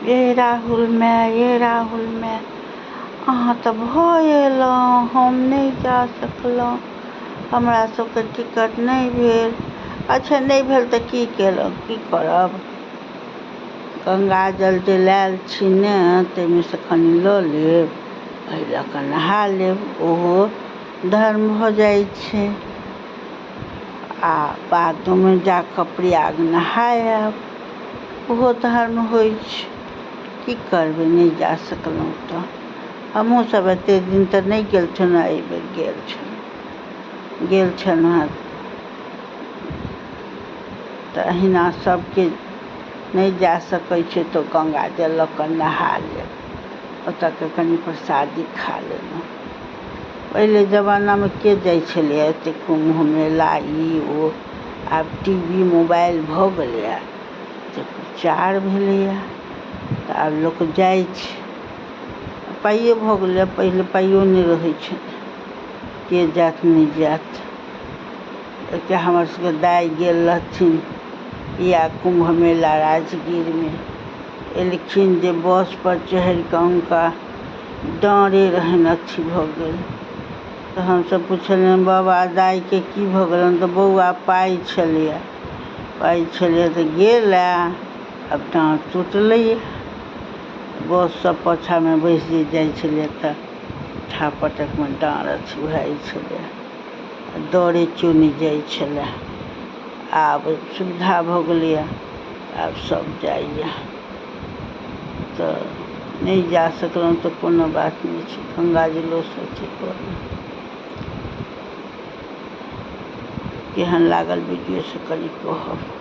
ये राहुल माय, ये राहुल माय, अहाँ तऽ भऽ एलहुँ, हम नहि जा सकलहुँ, हमरा सबके टिकट नहि भेल। अच्छा नहि भेल तऽ की केलहुँ, की करब? गङ्गाजल जे लायल छी ने ताहिमे सँ कनि लऽ लेब, एहि लऽ कऽ नहा लेब, ओहो धर्म भऽ जाइ छै। आ बादोमे जाकऽ प्रयाग नहा आयब, ओहो धर्म होइ छै। की करबै, नहि जा सकलहुँ तऽ। हमहूँ सब एते दिन तऽ नहि गेल छलहुँ, एहिबेर गेल छलहुँ, गेल छलहुँ हेँ। तऽ अहिना सबके नहि जा सकै छै तऽ गङ्गाजल लऽ कऽ नहा लेब, ओतऽके कनि प्रसादी खा लेलहुँ। पहिले जमानामे के जाइ छलैए एते कुम्भ मेला ई ओ, आब टी वी मोबाइल भऽ गेलैए, तऽ प्रचार भेलैए, तऽ आब लोक जाइ छै। पाइयो भऽ गेलैए, पहिले पाइयो नहि रहै छलै, के जायत नहि जायत। एकटा हमर सबके दाइ गेल रहथिन इएह कुम्भ मेला राजगीरमे, एलखिन जे बस पर चढ़िकऽ हुनका डाँरे रहनि अथी भऽ गेल। तऽ हमसब पुछलियनि, बाबा दाइके की भऽ गेलनि? तऽ बौआ पाइ छलैए, पाइ छलैए तऽ गेलए, आब डाँर टुटलैए। बस सब पाछामे बैस जे जाइ छलैए तऽ उठा पटकमे डाँर अथी भऽ जाइ छलैए, डरे केओ नहि जाइ छलै। आब सुविधा भऽ गेलैए, आब सब जाइए। तऽ नहि जा सकलहुँ तऽ कोनो बात नहि छै, गङ्गाजलोसँ अथी कऽ लेब। केहन लागल वीडियो से कनि कहब।